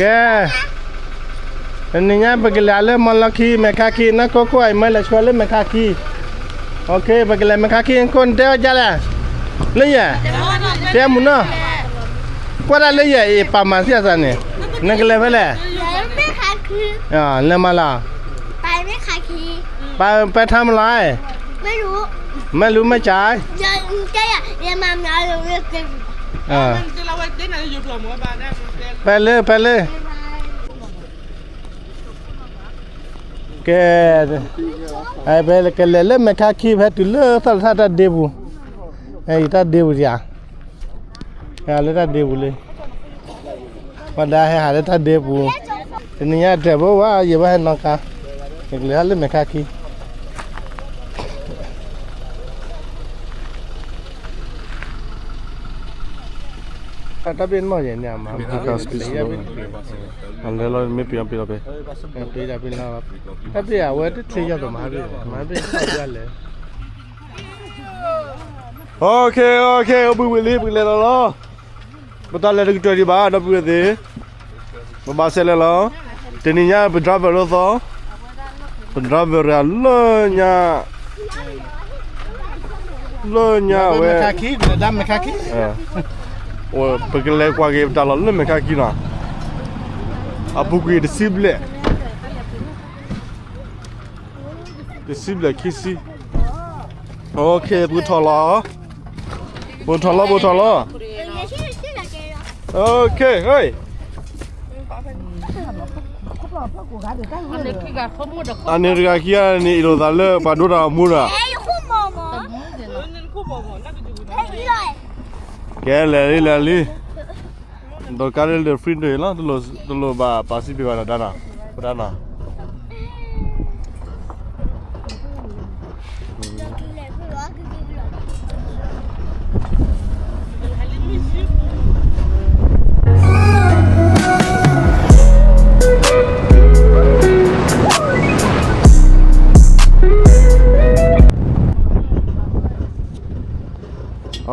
ကဲ, တနံၤညါပကလဲၤလၢမီလီၢ်ခံ မဲာ်ခါခံ နီၢ်ခိခိၣ်အံၤမၢလဲၤဆှၢလၢမဲာ်ခါခံ, ပကလဲၤမဲာ်ခါခံ ခိၣ်နတဲဝဲဒ်လဲၣ်, လၢယဲၢ်, တဲမုာ်နီၢ်, ကွၢ်ဒၣ်လၢယဲၢ်အံၤ ပာ်မၤသံအသးန့ၣ်, နကလဲၤဖဲလဲၣ်, လဲၤမၤလီၤ, ပာ်ပဲထါမလီၤ, မ့ၢ်လူၤမ့ၢ်ကၠး, ပဲလၢ ပဲလၢ ကဲ, ဖဲကလဲၤလၢမဲာ်ခါခံ ဖဲတုၤလၢသီၣ်လၢတၢ်ဒ့ပူၤ, အံၤတၢ်ဒ့ပူၤဒံးဧါ, ဟဲလၢတၢ်ဒ့ပူၤလံ, ပှၤဒါဟဲဟးလၢတၢ်ဒ့ပူၤ, တနံၤညါတၢ်ဘိဝဲ ယဘၣ်ဟဲနီၢ်ကါ, ယကလဲၤဟးလၢမဲာ်ခါခံ တၢ်ဘ့ၣ်နီၢ်ယဲၢ်န့ၣ်မး, အလဲလီၤမ့ၢ်ပ့ၤအီၤပ့ၤလီၤပ့ၤ, ပ့ၤဒၣ်ပ့ၤလီၤ, တၢ်ဘ့ၣ်အဝဲတထံၣ်ယီၤသိးမၤဘ့ၣ်, မၤဘ့ၣ်လဲၣ်, OK OK အိၣ်ဘှံးဝံၤလံ ပကလဲၤလီၤလီၤ, ပတၢ်လဲၤတကတၢၢ်ဒံးဘၣ် ဒီပုၢ်ဝဲၢ်သ့ၣ်, ပဘၣ်ဆဲးလဲၤလီၤ, တနံၤညါပ driver လၢသီ, ပ driver လၢညါ လၢညါဝဲ, ပကလဲၤကွၢ်က့ၤပတၢ်လီၢ်လၢမဲာ်ခါခံနီၤ, အပူၤကွံာ်တဆံဘျဲၣ်, တဆံဘျဲၣ်ခံဆံ, OK ပကထီၣ်လီၤ, ပကထီၣ်လီၤ ပကထီၣ်လီၤ, OK ဟဲ အန့ၣ်တဂၤခံဂၤန့ၣ် အ့ၣ်လိာ်သးလၢပှၤဒိတၢ်အမူဒီး, ကဲလဲၤလံ လဲၤလံ, ဒီးကါလၢလၢ free ဒိၣ်အံၤလီၤ, တလိၣ်ဘၣ်ပာ်စံးပ့ၤဘၣ်နီၤ ဒါနီၤ, ပဒါနီၤ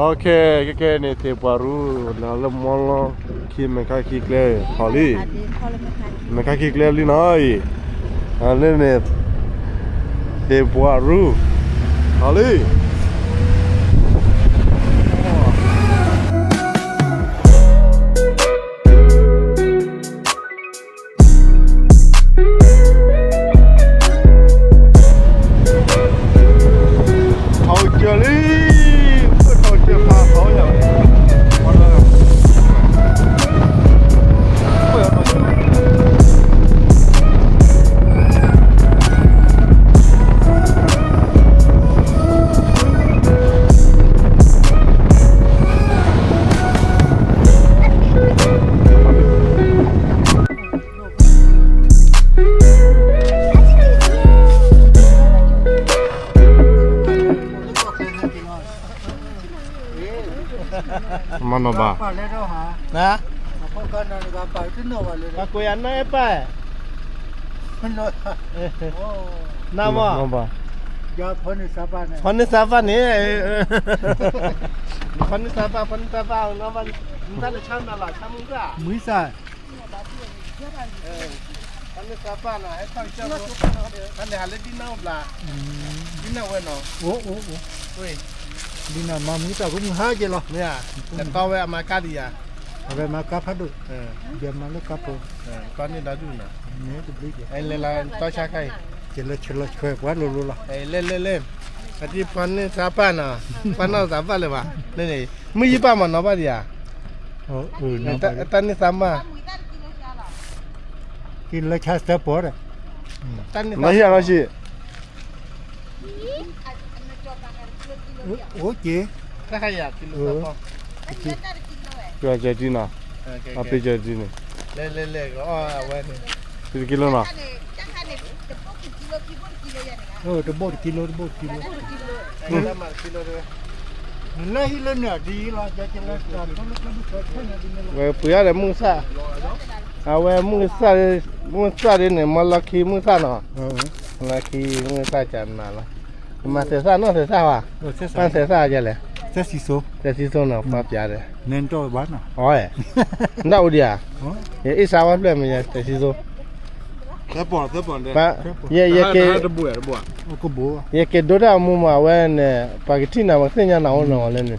OK ကဲကဲန့ၣ် သ့ၣ်ပှၢ်ရူ လၢမီလီၢ်ခံ မဲာ်ခါခံကျဲ ဟီၣ်လံ, မဲာ်ခါခံကျဲလံနီၤအံၤ, လၢန့ၣ် သ့ၣ်ပှၢ်ရူ ဟီၣ်လံ ထီၣ်ကၢၤလံ, ထီၣ်ကၢၤဖးထီၣ်ယၤ, မနီၢ်ဘၣ်, ပှၤကိးယၤနီၢ်အဲၣ်ပၢ်, နမ့ၢ်, ဖီနုၢ်သးပှၢ်န့ၣ်, ဖီနုၢ်သးပှၢ်, ဖီနုၢ်သးပှၢ်, နတၢ်လဲၤဆါမနုၤလီၤ, ဆါမုၢ်သၣ်, မုၢ်သၣ် ဖီနုၢ်သးပှၢ်နီၤ ဟဲထီၣ်ကစၢ်ဖိ, ဖီနုၢ်ဟးလၢဒ်နီၢ်အိၣ်ဘျး, ဒ်နီၢ်ဝဲနီၤ, ဒ်နီၢ်မၤမုၢ်သၣ်ဖိမုၢ်ဟါက့ၤလီၤ, မ့ၢ်ဧါ, ကတီဝဲအမၤကါဒံးယၤ, အဝဲမၤကါဖးဒိၣ်, ယမၤလၢကါဖိ, ကီန့ၣ်ဒီဒူၣ်နီၤ, မ့ၢ်တဘျုးက့ၤ, လဲၤလီၤတီဆါခါအံၤ, ကဲလၢဆၢလီၤဆှဲပှၤလိၤလိၤလီၤ, လဲၤလဲၤလဲၤ, အဒ်ဖီနုၢ်သးပှၢ်နီၤ, ပှၤနီၢ်သးပှၢ်လၢၤဘၣ်, မုၢ်ယံၢ်ပၢ်မၤနီၤဘၣ်ဒံးဧါ တၢ်န့ၢ်သးမါ, ကလၢဆါစၢပိာ်ဒီး, တၢ်န့ၢ်သး, မဟံၣ်အနီၢ်ဆံး, အိၣ်က့ၤ, တၢ်ခါယၤကံလိသးပီ, ကၠီၤကၠီၤတံနီၤ, အပ့ၤကၠီၤတံန့ၣ်, လဲၤလဲၤလဲၤ, အဝဲန့ၣ်, တကံလိနီၤ တဘိၣ်တကံလိ, တဘိၣ်တကံလိ, လၢဟံၣ်လၢနၢ်ဒ်လီၤ, ဝဲပှ့ၤအါဒီးမုၢ်သၣ်, အဝဲမုၢ်သၣ်, မုၢ်သၣ်ဒ်န့ၣ် မီလီၢ်ခံမုၢ်သၣ်နီၤ, လီၢ်ခံမုၢ်သၣ်ကနၤလီၤ, မၤသဲးသၣ်နီၢ်သဲးသၣ်ဘၣ်, မၤသဲးသၣ်ယဲလဲၣ်, တဲစံစိနီၤ ပှၤပျးဒီး နတီဘၣ်နီၤ အီ နဒၣ်အိၣ်ဒံးဧါ ယအ့ၣ်စါဝဲဖျၢၣ်မ့ၢ်ယဲ တဲစံစိ ယဲယက့ၤ ယက့ၤဒိတၢ်အမူမး အဝဲန့ၣ် ပှၤကထံၣ်နၤ ပှၤကသ့ၣ်ညါနၤအိၣ်နီၤလၢန့ၣ်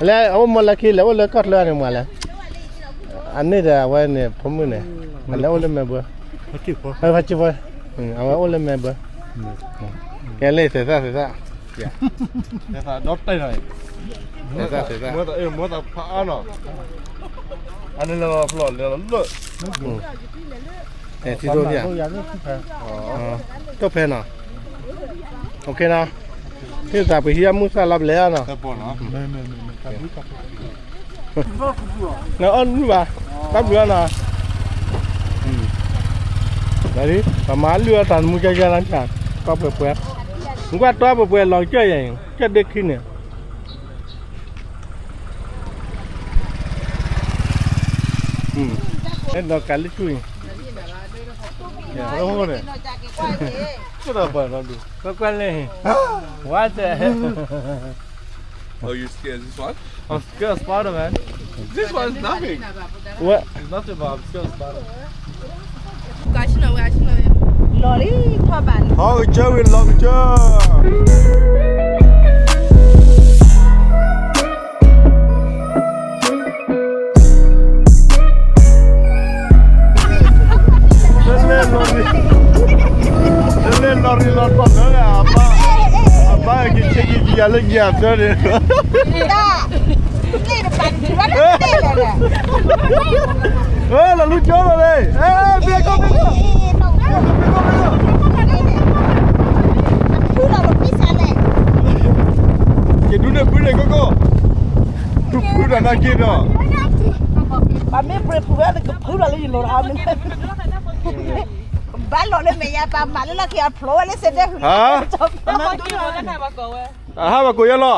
လၢအအိၣ်မ့ၢ်လၢခံ လဲၤအိၣ်လၢကီၢ်ချၢန့ၣ်မးလဲၣ် အန့ၣ်ဒီးအဝဲန့ၣ် ဖိမုၣ်န့ၣ် အလဲၤအိၣ်လၢမဲဘၢ ဖါဆံးဖိ အဝဲအိၣ်လၢမဲဘၢ ကဲလၢသဲးသၣ်သဲးသၣ် သဲးသၣ်သဲးသၣ် မ့ၢ်သးဖးအါနီၤ အန့ၣ်လၢလီၤဖျိလၢလီၤလၢ အဲ ထံသိဖၣ် တိၢ်ဖဲနီၤ OK နီၤ ဟ့ၣ်သးပဟံးအမုၢ်သၣ်လီၤဘျဲၣ်အါနီၤ နအီၣ်နုၢ်ဘၣ် တၢ်ဘျုးအါနီၤ ပမၤလုၢ်အီၣ်တၢ်နမူကဲကဲနီၤ ကွၢ်ပှဲၤပှဲၤ နကွၢ်တွၢ်ပှဲၤပှဲၤလီၤကစၢၢ်ယဲၢ် ကစၢၢ်ဒ့ခံန့ၣ် အဲၣ်ဒိးကးလၢဆူၣ်အံၤ ကွၢ်ကွၢ်လၢ what the heck? Oh, you scared of this one? I'm scared of spider, man. This one is nothing. What? It's nothing, but I'm scared of spider. လီၤလံ ထီၣ်ဘၣ်လံ ဟီကစၢၢ်ဝံၤလီၤကစၢၢ် တလဲၤလီၤရံလီၤတီၢ်လၢအဘၣ် အဘၣ်က့ၤဆ့က့ၤက့ၤယၤလၢက့ၤအတၢ်န့ၣ် လီၤလူကၠီလီၤန့ၣ် ဘ့ၣ်ကီၢ်ဘ့ၣ်ကီၢ် က့ၤဒုးန့ၢ်ဘုန့ၣ် ကီၢ်ကီၢ် ဒုးဖုဒီးနာ်က့ဒီး ပမ့ၢ်ပြ့ဖုဝဲကဖုဒီးလၢယလိၤတဟါမ့ၢ် ဘၣ်လီၤလၢမဲာ်ယၤ ပမၤလၢလီၢ်ခံအဖျိဝဲလၢစဲးဒဲး ဟါ အဟးဘၣ်ကိးယဲလီၤ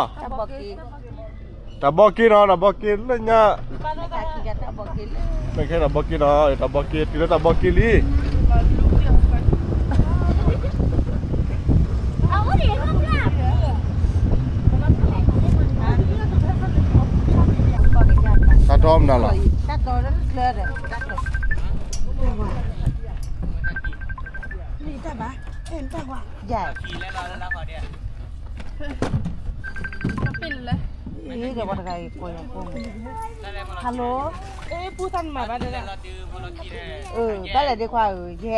တၢ်ဘီက့နီၤ တၢ်ဘီက့လၢညါ မ့ၢ်ခဲတၢ်ဘီက့နီၤ တၢ်ဘီက့ တုၤလၢတၢ်ဘီက့လံ တၢ်တီမနုၤလီၤ Hello. တၢ်လဲၤဒ့ခွါဧၢ ယဲ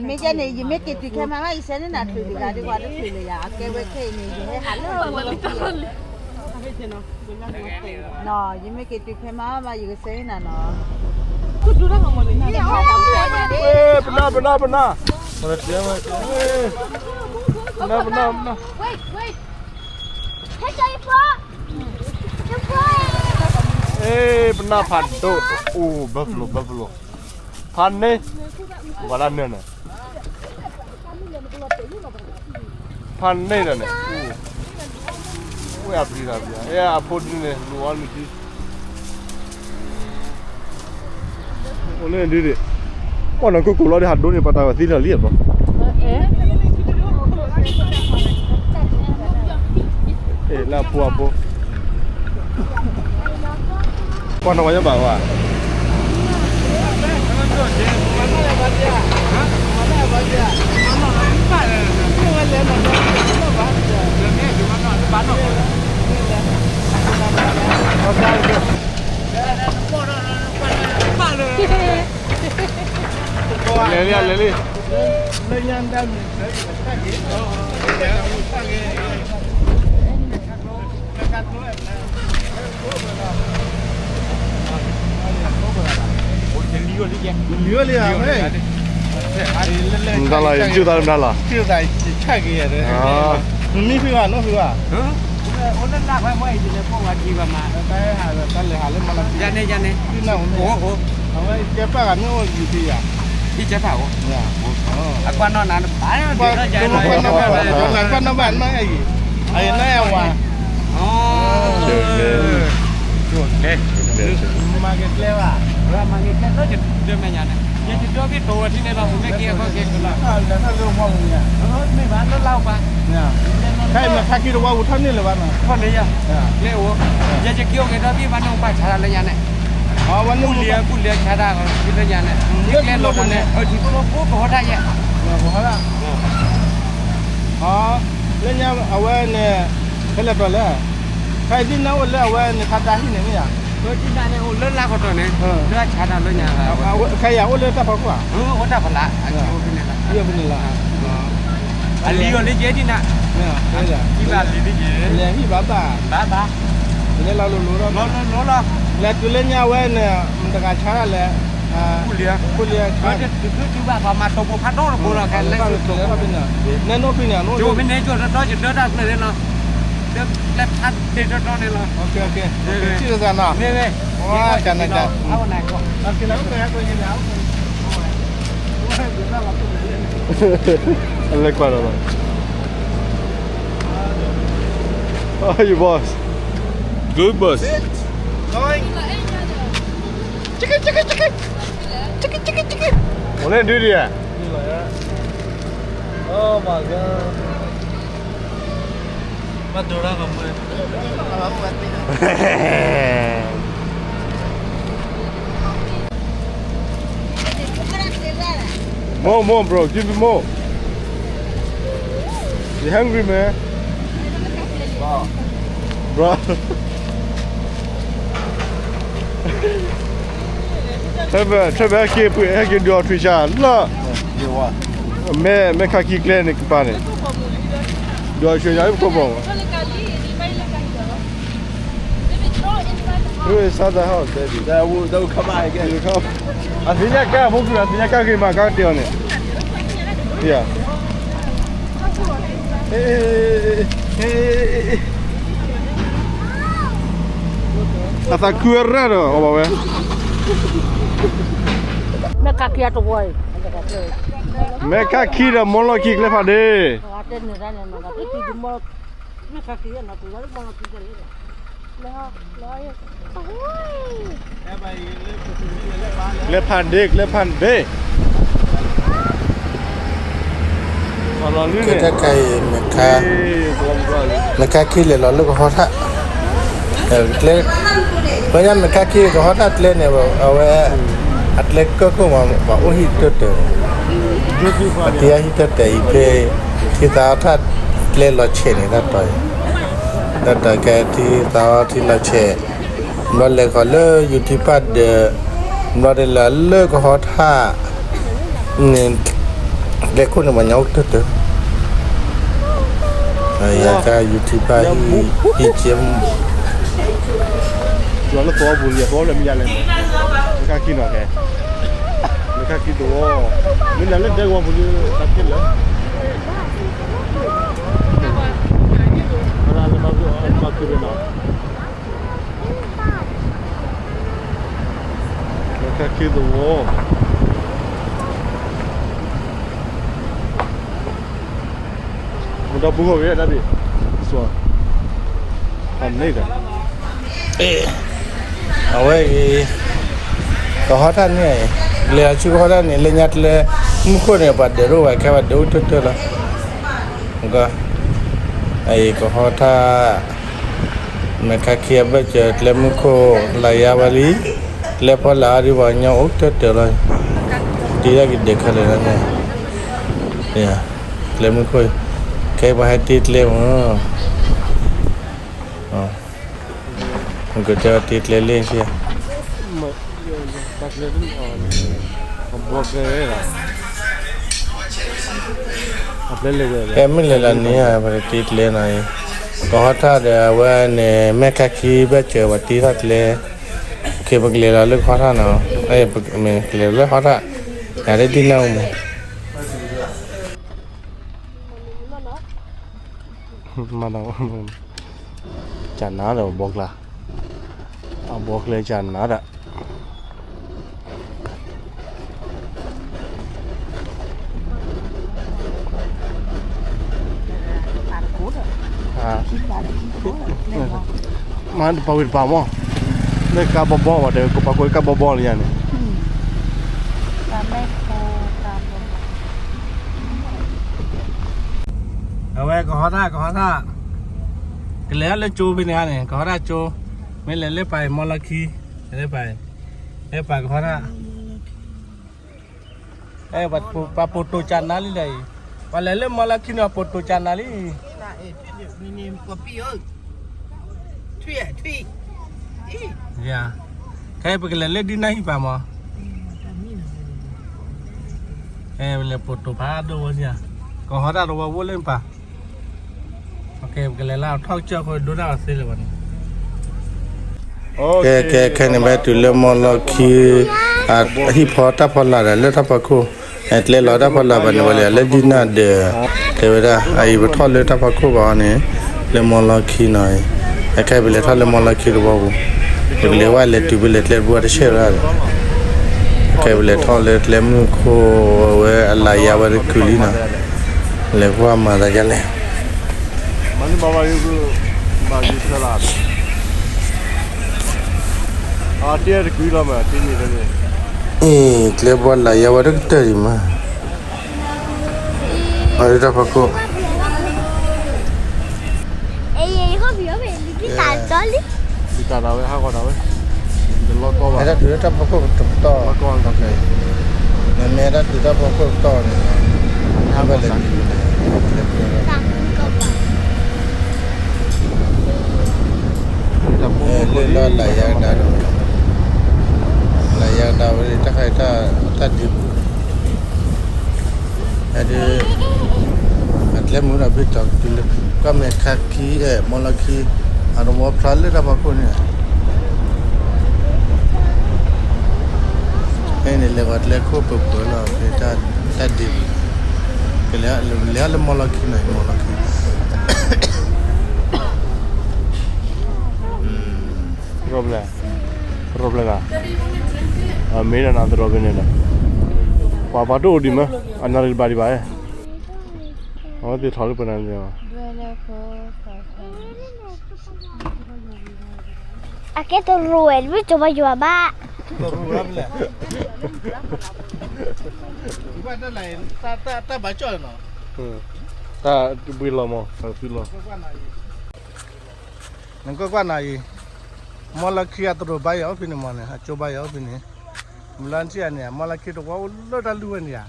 မ့ၢ်ကဲန့ၣ် ယမ့ၢ်က့ၤတုၤခဲမးဘၣ် ယဆၢန့ၢ်နၤချုးတဂၤဒ့ခွါ တချုးလၢယၤ အကဲဝဲခဲအံၤန့ၣ် ယဟဲဟးလၢဝဲလီၢ်ခံ နီၤ ယမ့ၢ်က့ၤတုၤဖဲမးဘၣ် ယကဆၢဟ့ၣ်နၤနီၤ ပနၢ် ပနၢ် ပနၢ် ပနၢ် ပနၢ် ပနၢ် ပနၢ်ဖးဒိၣ် အိၣ် buffalo buffalo ဖးန့ၢ် ပှၤလၢနၢၤန့ၣ် ဖးန့ၢ်ဒီးန့ၣ် အိၣ်အပျံၤသးပျံၤ အဲအဖိဒုန့ၣ် လူၤအီနုၢ်ဒံ အိၣ်လၢဒုဒံး ကွၢ်နီၢ်ကိၢ်ကိၢ်လီၤဒီး ဟးဒိန့ၣ် ပှၤတၢ်ဝဲသံလီၤလံအဘီ လၢအဖိအဖိ ကွၢ်နီၢ်ဝဲယဘၣ်ဝဲ လဲၤလံ လဲၤလံ လံလံ တၢ်လီၤ ယကၠူၣ်သးလၢနၤလီၤ ကၠူၣ်သးယဆၢက့ၤ မ့ၢ်ဖုဘၣ် နီၢ်ဖုဘၣ် အိၣ်လၢလၢ်ဝဲမ့ၢ်အံၤ ယလဲၤပိာ်ဝဲကံဘၣ်မး တၢ်ဟဲဟးလၢတၢ်လဲၤဟးလၢမၤလီၤ ယၤန့ၣ် ယၤန့ၣ် အဝဲကဲပၢ်ဂၤမ့ၢ်အိၣ်ယူၤဖံးယၤ အံၣ်ကဲပၢ်အိၣ် အကွၢ်နီၢ်နၤနဘၣ် ကွၢ်နီၢ်ဘၣ်နီၢ်အံၤ အံၤနၢ်အဝၤ မၤက့ၤကျဲဘၣ် မၤက့ၤကျဲလၢယဒၢမဲာ်ညါန့ၣ် ယတဒီဘ့ၣ်တိၤဝဲထံန့ၣ်လီၤ ပမ့ၢ်က့ၤအဃိက့ၤကလီၤ, မ့ၢ်ဘၣ်လၢလၢပှၤ, ခဲအံၤမ့ၢ်ခါက့ၤတဝါပူၤထီၣ်န့ၢ်လၢၤဘၣ်နီၤ, ထီၣ်န့ၢ်ယၤ, ကျဲအိၣ်, ယက့ၤအိၣ်က့ၤဒီဘ့ၣ်ဘၣ်န့ၣ် ပှၤဆါတၢ်လၢညါန့ၣ်, ကူၣ်လံၤကူၣ်လံၤဆါတၢ်လၢညါန့ၣ်, ကျဲလီၤန့ၣ် အထံဖိဖိကဟီၣ်တၢ်ယဲၢ် လၢညါအဝဲန့ၣ်, ဖဲလဲၣ်တီၤလဲၣ်, ခဲအံၤဒ်န့ၣ်အိၣ်လၢအဝဲန့ၣ် ဖါဒါဟံၣ်န့ၣ်မ့ၢ်ဧါ, ဒ်န့ၣ်အိၣ်လၢလါကတီၢ်န့ၣ်, လၢဆါတၢ်လၢညါ, ခဲအံၤအိၣ်လၢတၢ်ဖီခိၣ်ဧါ, အိၣ်တၢ်ဖီလာ်, ဖဲန့ၣ်လီၤ, အလံၤအီၤလၢယဲဒ်န့ၣ်, ဘၣ်လံၤဒ်ယဲ, ဘၣ်ဘၣ်, လၢလီၤလိၤလိၤလီၤ, လီၤလိၤလိၤလီၤ, လဲၤတုၤလၢညါဝဲန့ၣ်, မတဂၤဆါဒၣ်လဲၣ်, ကူၣ်လံၤ, ကူၣ်လံၤ, ဘၣ်ပှၤမၤတိၢ်ဖိဖးဒိၣ်တဘိလီၤ ခဲလၢာ်, နအိၣ်ဖဲန့ၣ်, ကၠိဖဲန့ၣ်ကၠိတီတီ ယဒၢတၢ်ဖျၢၣ်န့ၣ်လီၤ, ဒၢလၢဖးဒ့တီတီန့ၣ်လီၤ, ထံၣ်သးနီၤ, မ့ၢ်မ့ၢ်, ကနက, အလဲၤကွၢ်ဒီးလီၤ, Oh, you boss. Good boss. Going. Chicken, chicken, chicken. Chicken, chicken, chicken. What are you doing here? Oh my God. More, more, bro. Give me more. You hungry, man? Bro. ထွဲဘၢ ထွဲဘၢ ဟဲက့ၤပှ့ၤ ဟဲက့ၤဒုးအီၣ်ထွံၣ်ဆၣ်လၢ မ့ၢ် မ့ၢ်ခါခံကျဲန့ၣ် ကပၤန့ၣ် ဒုးအီၣ်ထွံၣ်ဆၣ်လၢပကိးဘီၣ် Who is Santa house, baby? They will, they will come out again. They will come. အသ့ၣ်ညါကါ ဖိကူ အသ့ၣ်ညါကါဂ့ၤမး ကါတ့ၢ်အီၤန့ၣ် ယၤ အသးခုအရၢၢ်ဒီး အီၣ်ဘၣ်ဝဲ မ့ၢ်ခါခံအတဝီအံၤ မ့ၢ်ခါခံဒီး မီလီၢ်ခံကျဲဖးဒ့ မ့ၢ်ခါခံ ကျဲဖးဒ့ ကျဲဖးဒ့ ခဲတၢ်ခါအံၤ မ့ၢ်ခါ မ့ၢ်ခါခံလဲၤလီၤလၢကဟီထၣ် ကျဲ ပညါမ့ၢ်ခါခံကဟီထၣ်ကျဲန့ၣ် အဝဲ အကျဲကၢၢ်ခိၣ်မး ပှၤအိၣ်ဟံၣ်တၢၢ်တၢၢ် ပှၤတ့အဟံၣ်တၢၢ်တၢၢ်အံၤဖဲ ထံသးအီထၣ်ကျဲလီၤဆဲးန့ၣ် တၢ်တီၤအံၤ တၢ်တီၤကဲထံသးအီထံလီၤဆဲး ဘျီလဲၤခီလၢယူၤထံပၢ်ဒၢး ဘျီဒ်လၢလၢကဟီထၣ်န့ၣ် ကျဲခိၣ်န့ၣ် ပှၤညါအိၣ်တၢၢ်တၢၢ် ယကယူၤထံပၢ်ဟံၣ်က့မူ ယွၤလၢသဝီပူၤလံ သဝီလၢမ့ၢ်ယၤလဲၣ် မ့ၢ်ခါခံနီၤ မ့ၢ်ခါခံသဝီ မ့ၢ်နၤလၢဒဲကဝီၤပူၤလံ တၢ်ခဲလၢာ် မ့ၢ်ခါခံသဝီ မဒီပုၢ်ဝဲၢ်ဒၣ်ဘ့ၣ် စွၤ အန့ၣ်ဒီး အဝဲအံၤ ကဟီထၣ်န့ၣ် လဲၤအဆူကဟီထၣ်န့ၣ် လၢညါတလဲ မူခိၣ်န့ၣ် ပှၤဒဲးရိၣ်ဝဲခဲ ပှၤဒဲးအိၣ်တၢၢ်တၢၢ်လီၤ အံၤကဟီထၣ် မ့ၢ်ခါခံအဘၢၣ်စၢၤ ကျဲမူခိၣ် လၢယါဝဲလံ ကျဲဖီလာ်အီၤဒ်ပှၤကညီအိၣ်တၢၢ်တၢၢ်လီၤ တ့ဒၣ်က့ၤဒဲးခဲလၢာ်လီၤန့ၣ် ကျဲမူခိၣ် ခဲအံၤပှၤဟဲတ့ကျဲမး ကတဲတ့ကျဲလၢခံ ဖဲမ့ၢ်လဲၤလၢန့ၣ် ပကတ့ကျဲနီၤအံၤ ကဟီထၣ်ဒီးအဝဲန့ၣ် မ့ၢ်ခါခံဘၢၣ်စၢၤ ပှၤတ့ထီၣ်ကျဲ ခဲပကလဲၤလီၤလၢကဟီထၣ်နီၤ မ့ၢ်ကလဲၤလၢဟီထၣ် နၤလၢဒ်န့ၣ်မး မၤနီၤ ကနၤဒီးဘီကျါ အဘီကျါကနၤဒီး မၤတပာ်ဝံၤတပာ်မီၢ် လၢကါဘီဘီဝဲတဲ ကပာ်ကွဲကါဘီဘီလံယၤန့ၣ် အဝဲကဟီထၣ် ကဟီထၣ်, ကလဲၤလၢကၠိဖဲန့ၣ်န့ၣ် ကဟီထၣ်ကၠိ, မ့ၢ်လဲၤလၢပၢ်အံၤ မီလီခံ, လဲၤလၢပၢ်အံၤ, လၢပၢ်ကဟီထၣ်, ပှၤပိာ်တိၤကနါလံလၢအံၤ, ပှၤလဲၤလၢမီလီခံန့ၣ် ပိာ်တိၤကနါလံ. ထွံၣ်ထွံၣ်, ခဲအံၤပကလဲၤလၢဒ်နၢ်ဟံၣ်ပၢ်မး, ခဲအံၤပလဲၤပိာ်တိၤဖးဒိၣ်ဝဲဒၣ်, ကဟီတၢ်တဝီအိၣ်လၢပၢ်, ပကလဲၤလၢအထီၣ်ကစၢၢ်အဃိဒိတၢ်အီၤသ့လၢၤဘၣ်န့ၣ်. ကဲ ကဲ ခဲန့ၣ်ဘၣ်တုၤလၢမီလီခံ ဟံၣ်ဖီတၢ်ဖီလာ်ဒီးလၢတၢ်ဖီခိၣ်, ကျဲလီၤတၢ်ဖီလာ်ဘၣ်န့ၣ် ပှၤလဲၤလၢဒ်နၢ်ဒီး တဲဝဲဒၣ် အအံၤပထီၣ်လၢတၢ်ဖီခိၣ်ဘၣ်အီၤန့ၣ် လၢမီလီခံနီၤ, ခဲအံၤပလဲၤထီၣ်လၢမီလီခံတဝီပူၤ, ပကလဲၤဝဲလဲၤတုၤဖဲလဲၣ်ကျဲတဘိအတဆဲးရၣ်ဒီး, ခဲအံၤပလဲၤထီၣ်လၢကျဲမုၢ်ခိၣ်ဝဲအလၢယါဝဲတကုာ်လံနီၤ, လဲၤကွၢ်မၤသးဒ်လဲၣ်. မၤန့ၢ်ဘၣ်ဘၣ်ယုၢ်, ဘၣ်ယုၢ်ဆၢလၢ်, အတ့တကွံလီၤမး တ့န့ၣ်တန့ၣ်, အ့ ကျဲဘိလၢယါဝဲတကတၢၢ်ဒံးမး, အတၢ်ဖီခိၣ်, တၢ်ဒ်ဝဲဟးဂီၤဒၣ်ဝဲ, တလီၢ်ကီဘၣ်, တၢ်ဖီခိၣ်တပတီၢ်, နမ့ၢ်တၢ်တုၤတၢ်ဖီခိၣ်တပတီၢ်န့ၣ်, ဟးဘၣ်လဲၤ လၢလီၤလၢယါကဒါဒီး, လၢယါကဒါဝဲ တၢ်ခါအံၤတၢ်ဒုးပူၤ, အဒုး, အကျဲမုၢ်ဒီးဘ့ၣ်တီၤတုၤလၢ, ကွၢ်မဲာ်ခါခံအဲၣ် မီလီခံ, အတဝီဖျါလၢတၢ်ဖီခိၣ်န့ၣ်, ဖဲန့ၣ် လဲၤဂီၤကျဲခိၣ်ပၢၤပၢၤလီၤ ဖဲတၢ်ဒုးပူၤ, ကလဲၤ, လဲၤလၢမီလီခံန့ၣ် မီလီခံ Roble, Roble na, မ့ၢ်ဒၣ်နသရိာ်ဖဲန့ၣ်ဒီး, ပှၤပှၤတအိၣ်ဒံးမး, အနၣ်ရံၣ်တဘၣ်ဒံးဘၣ်, အဝဲသ့ၣ်ထီၣ်လၢပနၢ်န့ၣ်, အကဲတရူးဝဲ တမ့ၢ်ကၠိဘၣ်ယွၤဘၣ်, တၢ်ဘၣ်ကၠီၣ်နီၤ, တၢ်ဘှံးလီၤမး, တၢ်ဘှံးလီၤ. နကွၢ်ကွၢ်နၤအံၤ, မီလီခံအတရူးဘါယွၤအိၣ်ဖဲန့ၣ်မးန့ၣ် အကၠိဘါယွၤအိၣ်ဖဲန့ၣ်, မူလၢနထံၣ်ဧါန့ၣ် မီလီခံတဝီအိၣ်လၢတၢ်လုၢ်ဝဲန့ၣ်ဧါ,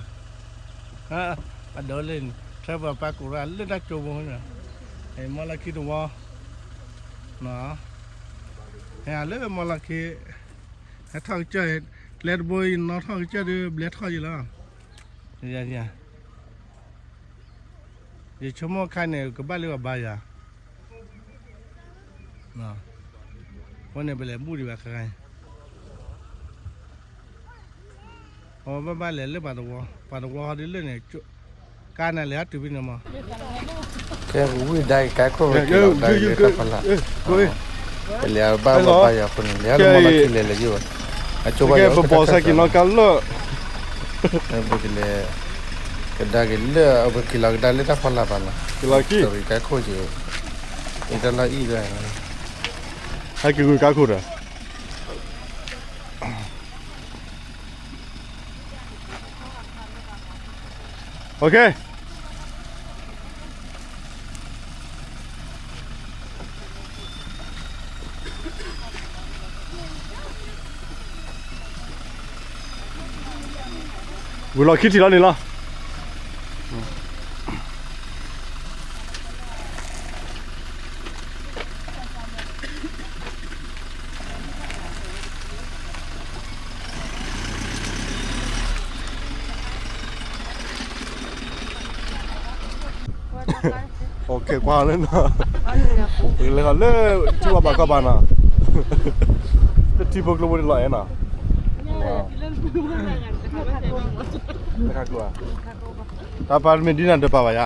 အဒိလၢန့ၣ် ထၢပှၤပၢ်ကိးရၣ်လၢတၢ်ကၠိဖိန့ၣ်, မီလီခံတဝီ, ဟဲလၢမီလီခံ, ဟဲထီၣ်ကစၢၢ်, ကျဲတဘိအံၤနီၣ်ထီၣ်ကစၢၢ်ဒီးဘျဲထီၣ်ယံၤလီၤ, ယဆိကမိၣ်ခါန့ၣ် ကဘၣ်လၢပှၤဘါယွၤ, အဃိန့ၣ် ပလဲၤဘူၣ်ဒံးဘၣ်ခါခါအံၤ, အဝဲဘၣ်ဘၣ်လဲၤလၢပှၤတဝီ, ပှၤတဝီဟီဒ်လၢန့ၣ်, ကါနၤလဲၤဟဲတုၤဖဲန့ၣ်မး, ကဲဝံၤဒါက့ၤကါခိၣ်ဝဲက့ၤလီၤ ကဒါက့ၤလၢတၢ်ဖီလာ်, ပလဲၤဘၣ်ဝဲဘါယွၤအဃိန့ၣ် လဲၤလၢမီလီခံလဲၤလဲၤယိၢ်ဘၣ်, အကၠိဘါယွၤအိၣ်တခါခါလီၤ, ပကလဲၤ, ကဒါက့ၤလၢ ပက့ၤလီၤကဒါလၢတၢ်ဖီလာ်ဘၣ်နီၤ, က့ၤလီၤခံ ကါခိၣ်က့ၤ, အတၢ်လီၢ်အံၣ်ဒၣ်, ဟဲက့ၤဂုၤကါခိၣ်ဒီး OK, ဝံၤလီၤခံထံၣ်လီၤန့ၣ်လီၤ. OK, ကွၢ်လၢနီၤ, လဲၤလီၤလၢထံဝါဘၣ်ကီဘၣ်နီၤ, လၢထံဖိကျိဖိတလီၤအဲၣ်နီၤ, တၢ်ပာ်တမ့ၢ်ဒ်နၤဒီးပာ်ဘၣ်ယၤ,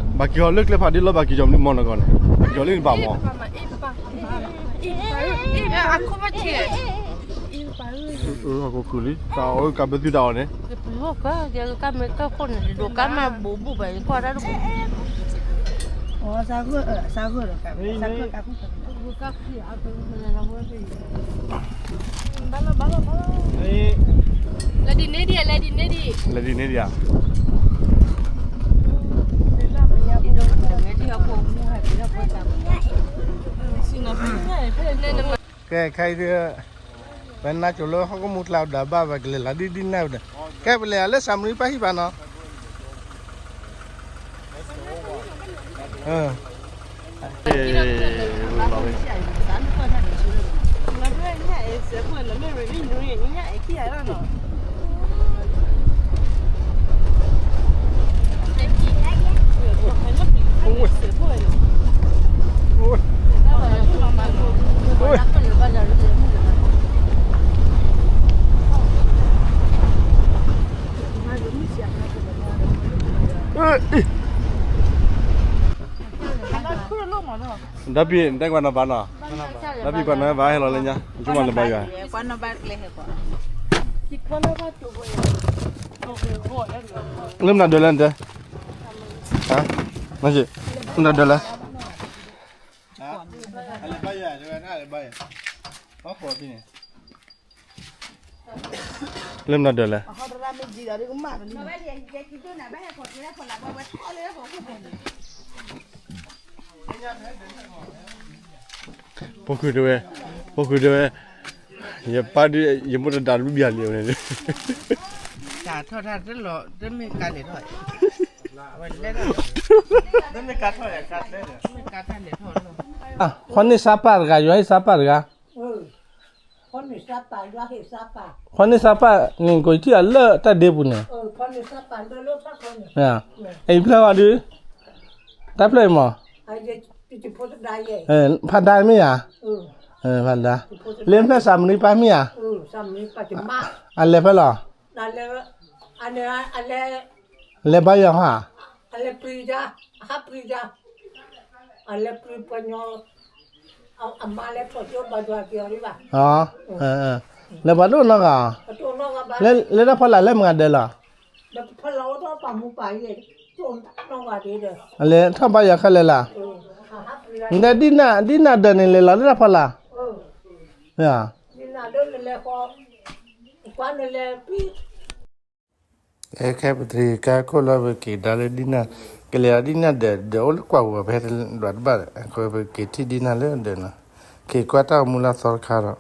ဘၣ်က့ၤဟီၣ်လၢကျဲဖးဒ့လီၤ ဘၣ်က့ၤကီၤမနုၤမီၢ်နီၢ်ကီၢ်န့ၣ် ဘၣ်က့ၤဟီၣ်လၢနပာ်မီၢ်, ဘၣ်က့ၤဟီၣ်လၢနပာ်မီၢ်, အခိၣ်ဘၣ်ဆဲး, အခိၣ်ဘၣ်ဆဲး, ကဘၢသုတၢ်အီၣ်န့ၣ်, ကမ့ၢ်ကၢခိၣ်န့ၣ် ဒိးကါမးဘူးဘူးဘၣ် ကွၢ်တၢ်တဘူး, အဂၢၢ်, အဂၢၢ်ဒီးကါ, အဂၢၢ်ကါခိၣ် လဲၤဒ်န့ၣ်ဒံး, လဲၤဒ်န့ၣ်ဒံးဧါ. ကဲ ခဲအံၤဒုး ပနၢ်ကၠိလၢဟီၣ်ကမူၣ်ကျါဒီးဘၣ် ပကလဲၤလီၤဒ်ဒ်န့ၣ်ဒီး, ကဲ ပလဲၤလၢစၤမရံပၢ်ဟံၣ်ဘၣ်နီၤ. ဒီးပံၤ နတဲကွၢ်နီၤဘၣ်နီၤ, ဒီးပံၤကွၢ်နီၤဘၣ်ဟဲလီၤလၢညါ, ယဆိကမိၣ်လၢဘၣ်ယွၤ, လၢမနုၤဒၢးလဲၣ်နတဲ, မနုၤဒၢးလဲၣ်, လၢမနုၤဒၢးလဲၣ်. ဖိၣ်ဃုာ်တဲဝဲ, ဖိၣ်ဃုာ်တဲဝဲ, ယပၢ်ဒုး ယမိၢ်တဒါတဘျုးဘၣ်လံဝဲန့ၣ်, တၢ်ထီၣ်တၢ်တလီၤ တမ့ၢ်ကါလဲၣ်ထီၣ်, တမ့ၢ်ကါထီၣ်လဲၣ်ထီၣ်လီၤ. ဃီန့ၢ်စါပၢ်တဂၤ, ယွၤဟ့ၣ်စါပၢ်တဂၤ, ဃီန့ၢ်စါပၢ်န့ၣ် ကိးထံၣ်အီၤလၢတၢ်ဒ့ပူၤန့ၣ်, အံၤဖျၢၣ်အီၤဒုး, တၢ်ဖျၢၣ်အံၤမး, ဖးဒါမ့ၢ်ဧါ, ဖးဒါ, လၢဖျၢၣ်စၤမရံပၢ်မ့ၢ်ဧါ, အလဲၤဖဲလဲၣ်, လဲၤဘါယွၤဟီဧါ, လဲၤပှ့ၤ, လဲၤပှ့ၤ, လဲၤပှ့ၤ, လဲၤပှ့ၤ, လဲၤပှ့ၤ, လၢတၢ်ဖီလာ်လၢမုၢ်ဂၤဒၢးလီၤ, လဲၤထီၣ်ဘါယွၤခဲလၢာ်လီၤ, နဒ်နၢ်ဒ်နၢ်ဒၢးန့ၣ် လဲၤလီၤလၢတၢ်ဖီလာ်, မ့ၢ်ဧါ. ခဲခဲပတြၢၤကါခိၣ်လၢပက့ၤဒါလၢဒ်နၢ်, ကလဲၤအီၤဒ်နၢ်ဒၢး, ဒၢးအိၣ်လၢကွၢ်ပူၤ ပဟဲတဒွးတဘၣ်ဒီး အဃိပက့ၤထံၣ်ဒ်နၢ်လၢဒၢးနီၤ, က့ၤကွၢ်တၢ်အိၣ်မူလၢအသီတခါဒီး,